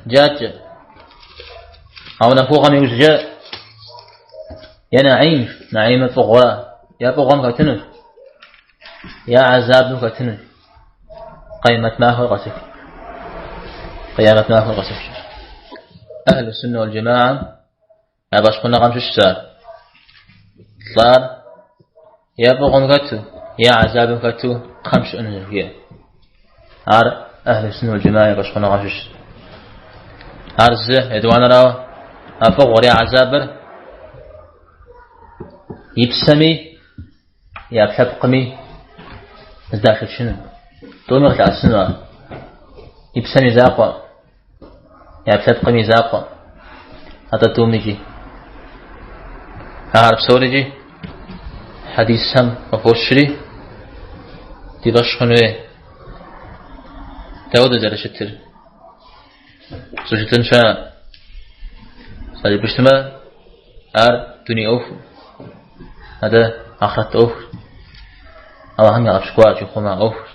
Джакӏэ. Ауэ нэхугъэм иужькӏэ е нэӏим, нэӏимыр фӏыгъуэ, е фӏыгъуэм хэтынущ, е гӏэзабым хэтынущ. Къемэт махуэр къэсыху. Къиямэт махуэр къэсыху. Ахьлу суннэ уал джэмаам я фӏэщхъуныгъэм щыщщ ар. Лӏар е фӏыгъуэм хэту, е гӏэзабым хэту кхъэм щыӏэну жыхуиӏэр. Ар ахьлу суннэ уал джэмаа я фӏэщхъуныгъэм щыщщ. Ар зы, етӏуанэрауэ, а фӏыгъуэр е гӏэзабыр и псэми, и ӏэпкълъэпкъми здашэчыну. Тӏуми къылъэӏэсыну ар. И псэм и закъуэ, и ӏэпкълъэпкъым и закъуэ. Атӏэ тӏумикӏи. Ахэр псорикӏи хьэдисхэм къыхощри ди фӏэщ хъун хуей. Дауэдэ зэрыщытыр? Щӏыжытӏын щыӏэ. Сажыпӏыщтмэ, ар дуней ӏуэху, атӏэ ахърэт ӏуэху. Аллахьым игъэпщкӏуа, щихъума ӏуэхущ.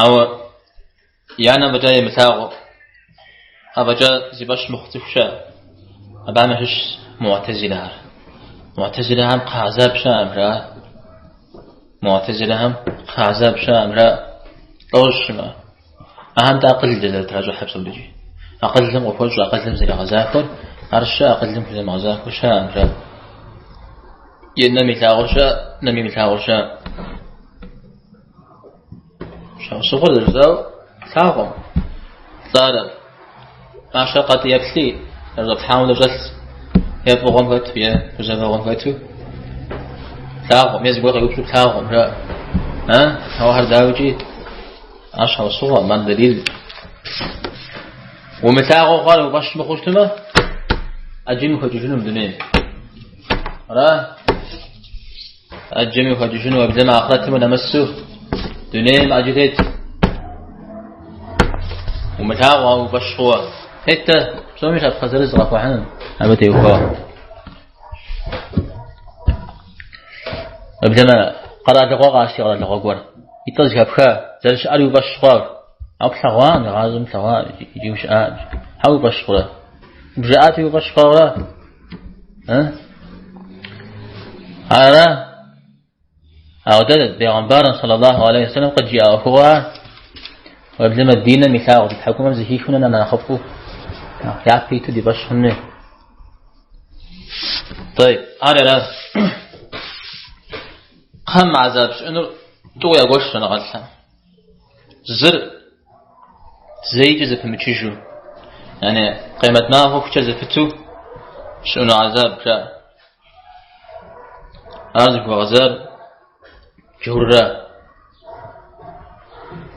Ауэ я нэм фӏэкӏа имылъагъуу, афӏэкӏа зи фӏэщ мыхъу цӏыху щыӏэ. Абыхэм ящыщщ муӏтэзилэхэр. Муӏтэзилэхэм кхъэ гӏэзаб щыӏэкъым, жаӏэ. Муӏтэзилэхэм кхъэ гӏэзаб щыӏэкъым, жаӏэ. Лӏэужь щымыӏэ. Ахэм тӏэ акъылкӏэ зэрытращӏыхьыр псорикӏи. Акъылым къыхуэщӏ, акъылым зэригъэзахуэр, ар щыӏэ, акъылым хузэмыгъэзахуэ щыӏэкъым, жаӏэ. Е нэм илъагъур щыӏэ, нэм имылъагъур щыӏэ. Щхьэусыгъуэр зэрыжысӏауэ плъагъукъым. Лӏар мащэ къэтӏи еплъи, зэрыщӏэплъхьам хуэдэу щӏэлъщ. Е фӏыгъуэм хэту, е гузэвэгъуэм хэту. Плъагъукъым, е зыгуэр къеупщӏу плъагъукъым, жаӏэ. А? Ауэ ар дауикӏи ар щхьэусыгъуэкъым, ар дэлил. Умылъагъуу хъуар уи фӏэщ мыхъуу щытмэ, ӏэджэми ухэкӏыжынум дунейм. Ара? ӏэджэми ухэкӏыжыну, уеблэмэ ахърэтым унэмысу дунейм ӏэджэ тет. Умылъагъу, ауэ уи фӏэщ хъууэ. Тет-тӏэ, псоми щапхъэ зырыз къэхуэхьыну, абы теухуауэ. Уеблэмэ къэралыгъуэ къащти къэралыгъуэ гуэр. И цӏэ зэхэпха, зэрыщыӏэр уи фӏэщ хъуа. Ауэ плъэгъуакъым, игъащӏэм плъэгъуа, икӏи ущыӏакъым. Хьэ уи фӏэщ хъурэ? Бжаӏати уи фӏэщ хъуауэ ара? Ара? Ауэ дэ бегъымбарым саллаллаху алейхи вассалам къыджиӏа ӏуэхугъуэхэр уеблэмэ ди нэм илъагъу ди тхьэкӏумэм зэхихыу нэхъ нэхъыфӏу япэ иту ди фӏэщ хъун хуей. طيب, ар ара? Кхъэм гӏэзаб щыӏэнур тӏу ягуэш щӏэныгъэлӏхэм. Зыр зэикӏэ зэпымычыжу, яни къемэт махуэхукӏэ зэпыту щыӏэну гӏэзаб жаӏэ. Ар зыхуэгъэзар джаурра.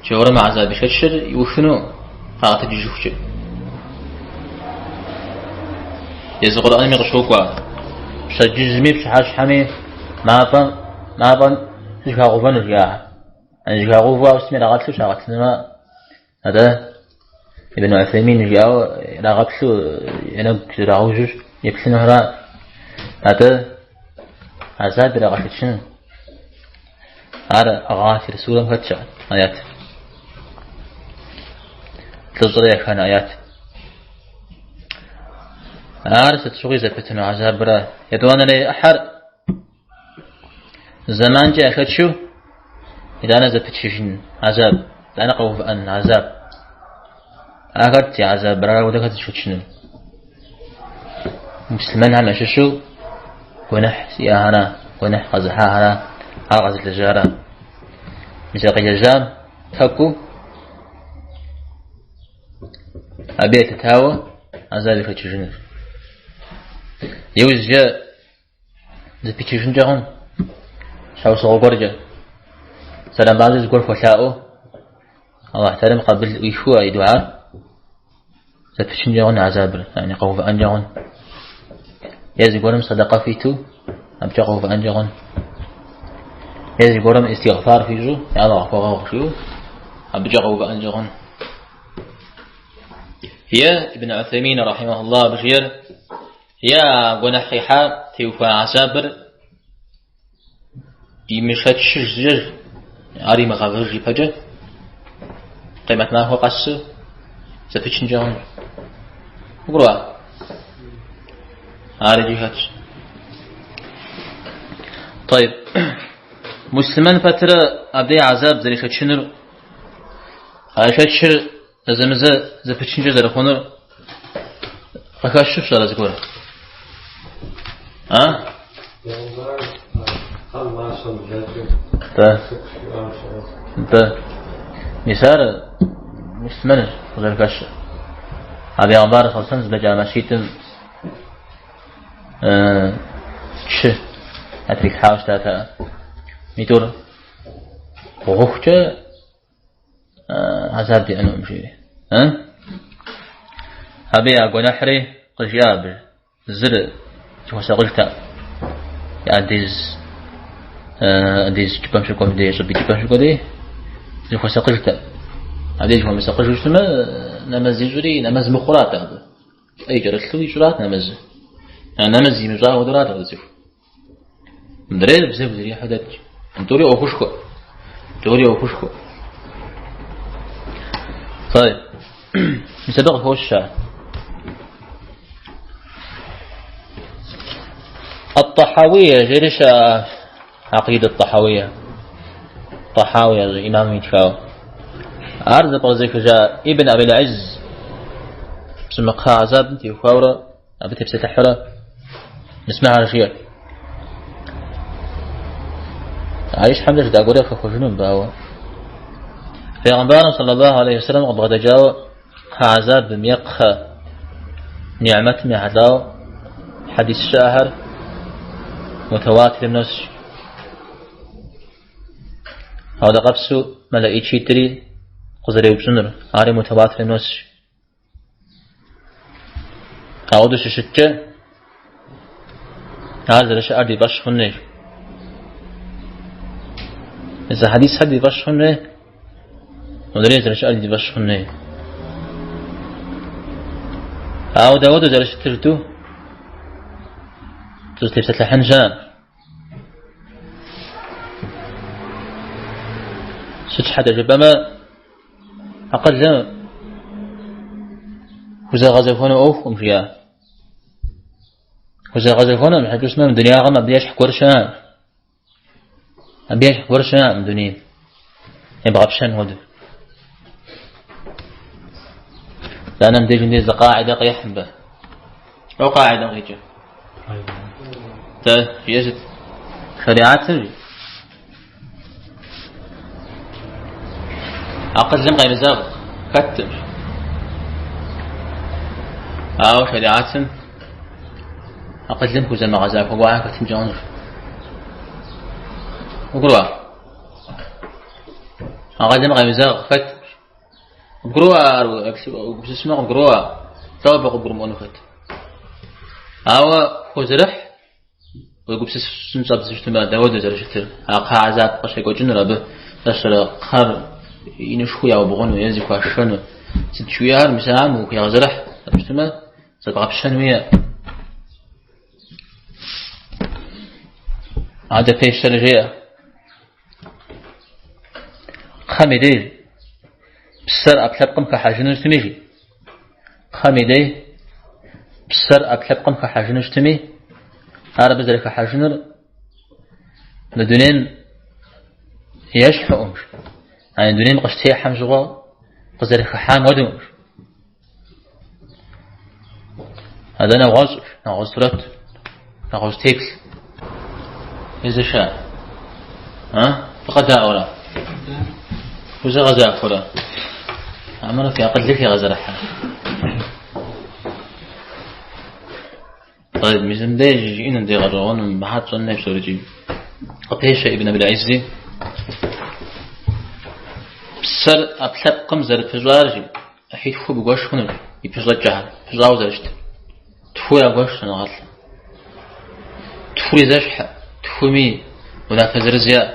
Джаурым гӏэзаб ишэчыр иухыну къагъэтэджыжыхукӏэ. Езы Къурӏэнми къыщокӏуэ. Пщэдджыжьми пщыхьэщхьэми мафӏэм мафӏэм зыхагъэувэну жиӏахэр. Зыхагъэувэу ауэ сытми ирагъэплъу щагъэтынумэ, атӏэ Ибн Уثеймин жиӏауэ ирагъэплъу я нэгу зрагъэужьу еплъынухэра, атӏэ гӏэзаб ирагъэшэчыну. Ар Гъафир сурэм хэтщ аят. Плӏыщӏрэ еханэ аят. Ар сыт щыгъуи зэпытыну гӏэзабра. Етӏуанэрей ӏыхьэр Зэманкӏэ яшэчу, итӏанэ зэпычыжын гӏэзаб, итӏанэ къэувыӏэн гӏэзаб. Ахэр зи гӏэзабыр, ауэдэ хэт зышэчынур. Муслъымэнхэм ящыщу гуэныхь зиӏэхэра, гуэныхь къэзыхьахэра, ар къэзылэжьара. Мис а къилэжьам пэкӏуу абы елъытауэ гӏэзаб ишэчыжынущ. Иужькӏэ Зэпичыжынкӏэ хъун, щхьэусыгъуэ гуэркӏэ. Сэлам базэ зыгуэр хуэлъаӏуэу, Аллахь Тэхьэлам къабыл ӏуихыу а и дуар зэпичынкӏэ хъун гӏэзабыр, яни къэувыӏэнкӏэ хъун. Е зыгуэрым сэдэкъэ хуиту, абыкӏэ къэувыӏэнкӏэ хъун. Е зыгуэрым истигъфар хуищӏу, я Аллахь къыхуэгъэгъу жиӏэу, абыкӏэ къэувыӏэнкӏэ хъун. Е Ибн Уثеймин рахьимахуллах абы жиӏэр, Е а гуэныхь къихьа теухуа гӏэзабыр Имышэчыж щӏыкӏэ, ар имыгъэвыж ипэкӏэ, къемэт махуэ къэсу зэпычынкӏэ хъунущ. Къыбгурыӏуа? Ар иджы хэтщ. Тӏэйб. Муслъымэн пэтрэ абдей гьэзаб зэришэчынур, а ишэчыр зэзэмызэ зэпычынкӏэ зэрыхъунур къыхэщу фщӏэрэ зыгуэр? А? Нтӏэ. Нтӏэ. Мис ар муслъымэнщ къызэрыхэщыр. А бегъымбар саллаллаху зыблэкӏа мащитӏым чы ятрилъхьауэ щытатэкъэ. Митӏур гъухукӏэ Гьэзаб диӏэнукъым, жиӏэри. Абы я гуэныхьри къыжиӏа абы. Зыр зыхуэсакъыжтэкъым. Андез андез икӏыпӏэм щыкӏуэм дей, щӏыб икӏыпӏэм щыкӏуэ дей, зыхуэсакъыжтэкъым. Абдеж зыхуэмысакъыжу щытмэ, нэмэз ищӏри, нэмэз мыхъурат абы. Фӏей кӏэрылъу ищӏрат нэмэзыр. Нэмэз имыщӏа хуэдурат абы цӏыху. Мыдрейр бзэгу зэрихьэу дэтщ. Тӏури ӏуэхушхуэ. Тӏури ӏуэхушхуэ. Тӏэйб. Мис абы къыхощ ар. Ат-Тахауия жери щыӏэ Акъидэ Тахауия. Тахауия имамым итхауэ. Ар зэпкърызыхыжа Ибн Абил Изз псымэ кхъэ гьэзабым теухуаурэ Абы тепсэлъыхьурэ мис мыхэр жиӏэрт. А ищхьэмкӏэ жытӏа гуэрэ хэхуэжыну мыбы, ауэ. Пейгъэмбарым саллаллаху алейхи вассалам къыбгъэдэкӏауэ кхъэ гьэзабым е кхъэ нигьмэтым ехьэлӏауэ хьэдис щыӏэхэр мутауатирым нос. Ауэдэ къабзэу мэлэӏичитӏри къызэреупщӏынур, ари мутауатирым нос. Ауэдэу щыщыткӏэ, ар зэрыщыӏэр ди фӏэщ хъун хуейщ. Зы хьэдисхэр ди фӏэщ хъун хуей, мыдрей зэрыщыӏэр ди фӏэщ хъун хуей. Ауэ дауэдэу зэрыщытыр жытӏэу дызытепсэлъыхьын щыӏэм. Сыт щхьэкӏэ жыпӏэмэ, Акъылым хузэгъэзэхуэну ӏуэхукъым, жиӏа. Хузэгъэзэхуэнукъым, щхьэкӏэ щытмэ, мы дунеягъэм абы ещхь гуэр щыӏэкъым. Абы ещхь гуэр щыӏэкъым дунейм. Ебгъэпщэн хуэдэу. Итӏанэ мыбдежым деж зы къаидэ къехь мыбы. Лӏо къаидэм къикӏыр? Дэ, жиӏэ сыт? Шэриатыр Акъылым къемызэгъ хэткъым. Ауэ шэриатым акъылым хузэмыгъэзахуэ гуэрхэр хэтынкӏэ хъунущ. Къыбгурыӏуа? Акъылым къемызэгъ хэт? Къыбгурыӏуа ар уегупсысмэ къыбгурыӏуа? Лӏо абы къыбгурымыӏуэну хэт? Ауэ хозэрыхь Уегупсысын щӏэбдзэу щытмэ, дауэдэу зэрыщытыр? А кхъэ гьэзаб къыщекӏуэкӏынур абы тӏэщэрэ кхъэр инышхуэу яубгъуну е зыхуашэну. Сыт жиӏар, мис ахэм ухегъэзэрыхь, абы щытмэ, зэбгъэпщэн хуейӏэ. Адэ пещэри жеӏэ. Кхъэм и деж псэр ӏэпкълъэпкъым хыхьэжыну щытми, жи. Кхъэм и дей псэр ӏэпкълъэпкъым хыхьэжыну щытми, ар абы зэрыхыхьэжынур мы дунейм ещхьукъым. А дунейм къыщытехьэм щыгъуэ къызэрыхыхьам хуэдэукъым. Адэ нэгъуэщӏ, нэгъуэщӏ сурэт, нэгъуэщӏ теплъ. Езыша? А? Фыкъэдаӏуэрэ? Хузэгъэзахуэрэ? Амэрэ фи акъылыр хегъэзэрыхьэ. Тӏэйб, мис мыбдеж жиӏэну дей гъэщӏэгъуэну, мыхьэр тщӏэн хуей псорикӏи. Къыпещэ Ибн Абил Иззи. Псэр ӏэпкълъэпкъым зэрыпыщӏар жи. ӏыхьитхуу бгуэш хъунущ и пыщӏэкӏэхэр, пыщӏауэ зэрыщытыр. Тху ягуэш щӏэныгъэлӏ. Тхури зэщхьэ, тхуми унафэ зырыз яӏэ.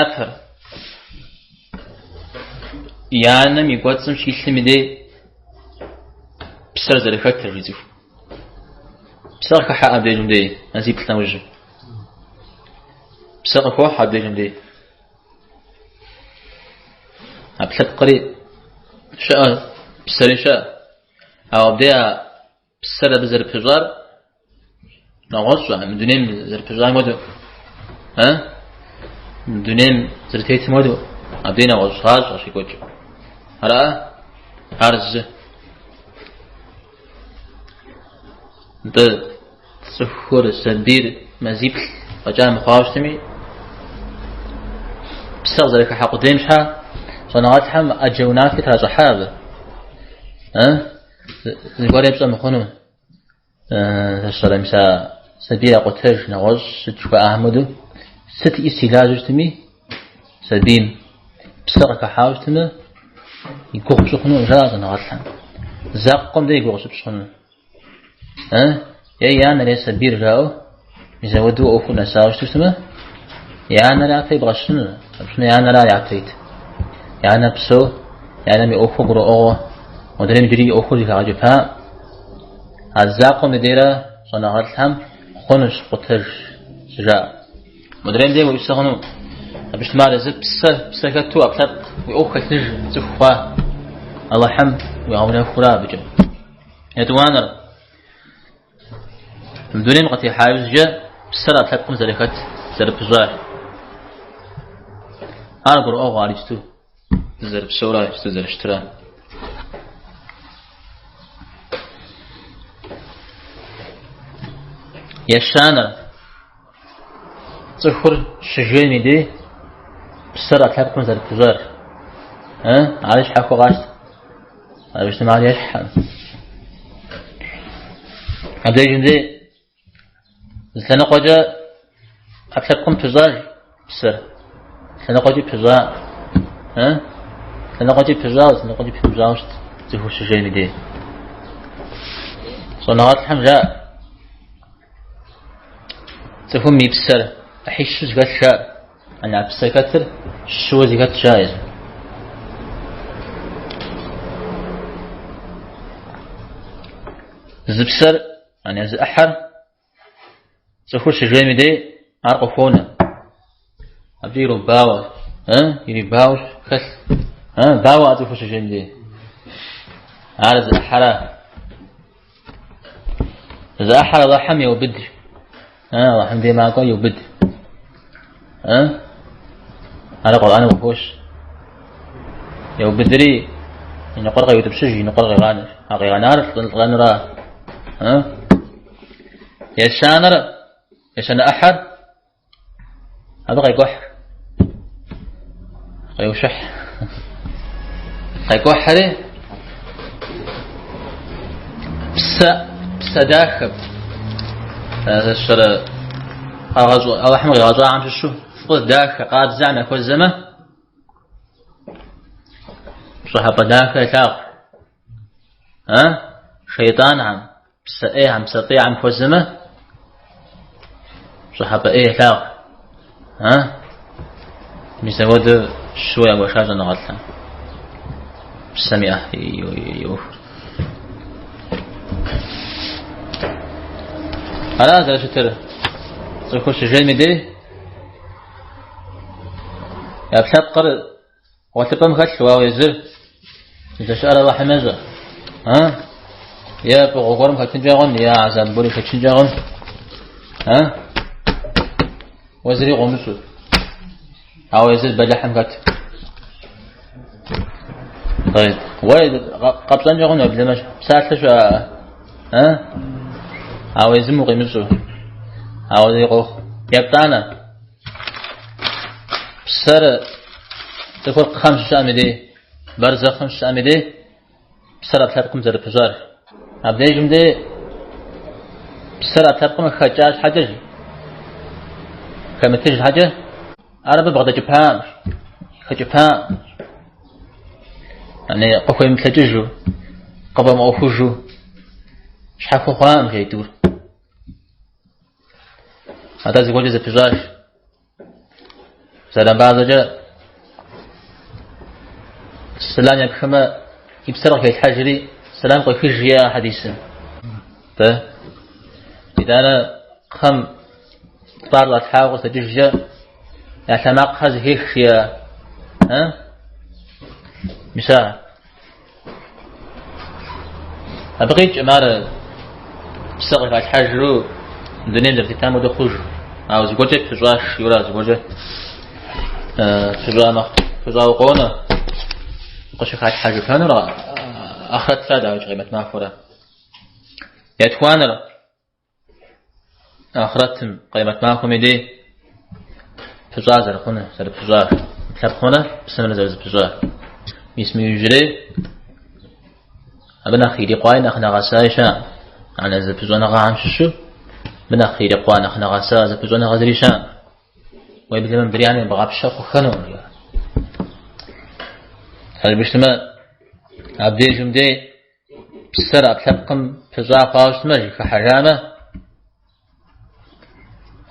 Япэр, и анэм и кӏуэцӏым щилъым и дей псэр зэрыхэтыр, жи цӏыху. Псэр хыхьэ абдежым дей, мазиплӏ нэужьым. Псэ къыхохьэ абдежым дей. Ӏэпкълъэпкъри щыӏэ, псэри щыӏэ. Ауэ абдей а псэр абы зэрыпыщӏар нэгъуэщӏ, мы дунейм зэрыпыщӏам хуэдэу, а? Мы дунейм зэрытетым хуэдэу, абдей нэгъуэщӏ гъащӏэ щекӏуэкӏ. Ара? Ар зы. Нтӏэ, цӏыхур, сабийр мазиплӏ фӏэкӏа мыхъуауэ щытми, псэ къызэрыхыхьэ къудейм щхьа щӏэныгъэлӏхэм ӏэджэ унафи тращӏыхьа абы. Зыгуэр епщӏэ мыхъуну, сщӏэрэ, мис а сабийр якъутэж, нэгъуэщӏ сыт жыхуаӏэхэм хуэдэу, сыт ӏис и лажьэу щытми, сабийм псэ къыхыхьауэ щытмэ, и гугъу пщӏы хъуну жаӏэ щӏэныгъэлӏхэм. Закъуэм дей и гугъу щыпщӏ хъуну. Е и анэр, е сабийр жаӏэу, мис ауэдэу ӏуэхур нэсауэ щыту щытмэ, и анэр япэ ибгъэщыну, абы и анэра япэ ит. И анэр псэу, и анэм и ӏуэхур гурыӏуэгъуэ, модрейм иджыри и ӏуэхур зэхагъэкӏыпа. А закъуэм и дейрэ щӏэныгъэлӏхэм хъунущ къутэж щыжаӏэ. Модрейм дей уеӏусэ хъуну. Абы щытмэ ар езыр псэ, псэ хэту ӏэпкълъэпкъ уи ӏуэху хэлъыж цӏыху хъуа. Алыхьым уигъэунэхура абыкӏэ. Етӏуанэр, мы дунейм къытехьа иужькӏэ псэр ӏэпкълъэпкъым зэрыхэт, зэрыпыщӏар. Ар гурыӏуэгъуэ ар иджыту дызэрыпсэура, иджыту зэрыщытра. Ещанэр, цӏыхур щыжейм и дей псэр ӏэпкълъэпкъым зэрыпыщӏар. Ари щхьэхуэ къащтэ. Абы щытмэ ар ещхьэ. Абдежым дей зы лъэныкъуэкӏэ ӏэпкълъэпкъым пыщӏащ псэр. Лъэныкъуэкӏи пыщӏа. Лъэныкъуэкӏи пыщӏауэ, лъэныкъуэкӏи пымыщӏауэ щыт цӏыхур щыжейм и дей. Щӏэныгъэлӏхэм жаӏэ. Цӏыхум и псэр ӏыхьищу зэхэлъ жаӏэ. А псэ хэтыр щыуэ зэхэт жаӏэ езым. Зы псэр, ане зы ӏыхьэр цӏыхур щыжейм и дей ар къыхуонэ. Абы иробауэ, ирибауэ хэлъ. Бауэ а цӏыхур щыжейм и дей. Ар зы ӏыхьэра. Зы ӏыхьэр Алыхьым еубыд. Алыхьым дей макӏуэ еубыд. Ар Къурӏэным къыхощ. Еубыдри, и ныкъуэр къеутӏыпщыж, и ныкъуэр къегъанэ. А къигъэнар лӏэнура. Ещанэр, ещанэ ӏыхьэр Абы къекӏухь. Къеущыхь. Къекӏухьри псэ, псэ дахэ. Зэщэрэ Алыхьым къигъэщӏахэм щыщу фӏы дахэ, къабзэхэм яхуэзэмэ, пщӏыхьэпӏэ дахэ елъагъу. А? Шейтӏанхэм, Псэ ӏейхэм, псэ фӏейхэм хуэзэмэ, пщӏыхьэпӏэ ӏей елъагъу. А? Мис апхуэдэу щыуэ ягуэша щӏэныгъэлӏхэм. Псэм и ӏуэхур. Ара зэрыщытыр цӏыхур щыжейм и дей ӏэпкълъэпкъыр Гъуэлъыпӏэм хэлъу, ауэ езыр здэщыӏэр Алыхьым ещӏэ. А? Е фӏыгъуэ гуэрым хэтынкӏэ хъун, е гӏэзаб гуэр ишэчынкӏэ хъун. А? Уэ зыри къомыщӏу. Ауэ езыр бэлыхьым хэт. Уэ къэпщӏэнкӏэ хъун уеблэмэ псалъэ щыӏэ. А? Ауэ езым укъимыщӏу. Ауэ зыри къохъу. Еплӏанэ. Псэр цӏыхур кхъэм щыщыӏэм и дей, бэрзэхъым щыщыӏэм и дей, псэр ӏэпкълъэпкъым зэрыпыщӏар. Абдежым дей псэр ӏэпкълъэпкъым хэкӏа щхьэкӏэ, хэмытыж щхьэкӏэ, ар абы бгъэдэкӏыпам, хэкӏыпам, къыхуемыплъэкӏыжу, къыфӏэмыӏуэхужу, щхьэхуэ хъуам жейтӏур. Атӏэ зыгуэркӏэ зэпыщӏащ. Сэлам папщӏэкӏэ сэлам епхмэ, и псэр къыхелъхьэжри, сэлам къуехыж жиӏэ хьэдисым. Тэ? Итӏанэ кхъэм лӏар щӏалъхьауэ къыщытэджыжкӏэ. я лъэ макъхэр зэхех жиӏэ. Мис ар. Абы къикӏым ар псэ къыхалъхьэжу дунейм зэрытетам хуэдэу хъуж. Ауэ зыгуэркӏэ пыщӏащ, жиӏэура, зыгуэркӏэ пыщӏа мэхъу, пыщӏауэ къонэ. Къыщыхалъхьэжыфэнур ахърэтра, дауикӏ, къемэт махуэра. Етхуанэр. Ахърэтым, къемэт махуэм и дей пыщӏа зэрыхъунур, зэрыпыщӏар, ӏэпкълъэпкъымрэ псэмрэ зэрызэпыщӏар. Мис мы иужьрей, абы нэхъ ирикъуаи нэхъ нэгъэсаи щыӏэкъым. Ана зэпыщӏэныгъэхэм щыщу, абы нэхъ ирикъуа, нэхъ нэгъэса зэпыщӏэныгъэ зыри щыӏэкъым. Уеблэмэ мыдрейхэм ебгъапщэ хъухэнукъым. Жыпӏэщтмэ, абдежым дей Псэр ӏэпкълъэпкъым пыщӏа хъуауэ щытмэ, хыхьэжамэ,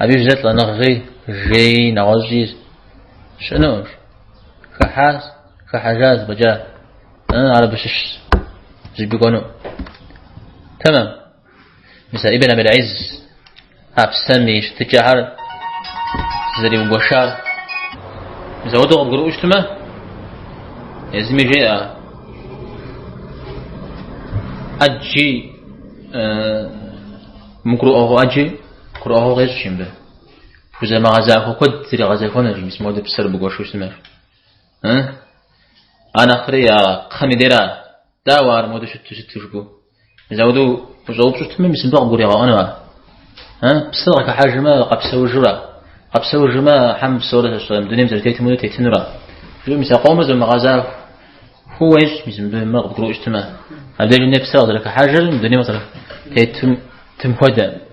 абы иужькӏэ лӏэныгъи, жеи, нэгъуэщӏи щыӏэнукъым. Хыхьащ, хыхьэжащ, зэфӏэкӏа. Ар абы щыщщ, зыщӏыпӏи кӏуэну. Тэмэм. Мис а Ибн Абил Изз а псэм и щытыкӏэхэр зэриугуэшар. Мис ауэдэу къыбгурыӏуэу щытмэ, езыми жеӏэ, ӏэджи мыгурыӏуэгъуэ ӏэджи гурыӏуэгъуэ къещӏ мыбы. Пхузэмыгъэзахуэ куэд зэригъэзэхуэнущ, мис модэ псэр бгуэшу щытмэ. А нэхъри я кхъэм и дейра, дауэ ар модэу щыту щыту жыпӏэу. Мис ауэдэу ущӏэупщӏэу щытмэ, мис мыбы къыбгуригъэӏуэну ар. Псэр къыхыхьэжмэ, къэпсэужура? Къэпсэужмэ, хьэм псэурэ дунейм зэрытетым хуэдэу тетынура? Жыпӏэу мис а къомыр зэмыгъэзахуэу уещӏ, мис мыбы мыр къыбгурыӏуэу щытмэ. Абдежым дей псэр къызэрыхыхьэжыр, дунейм къызэрытетым хуэдэ.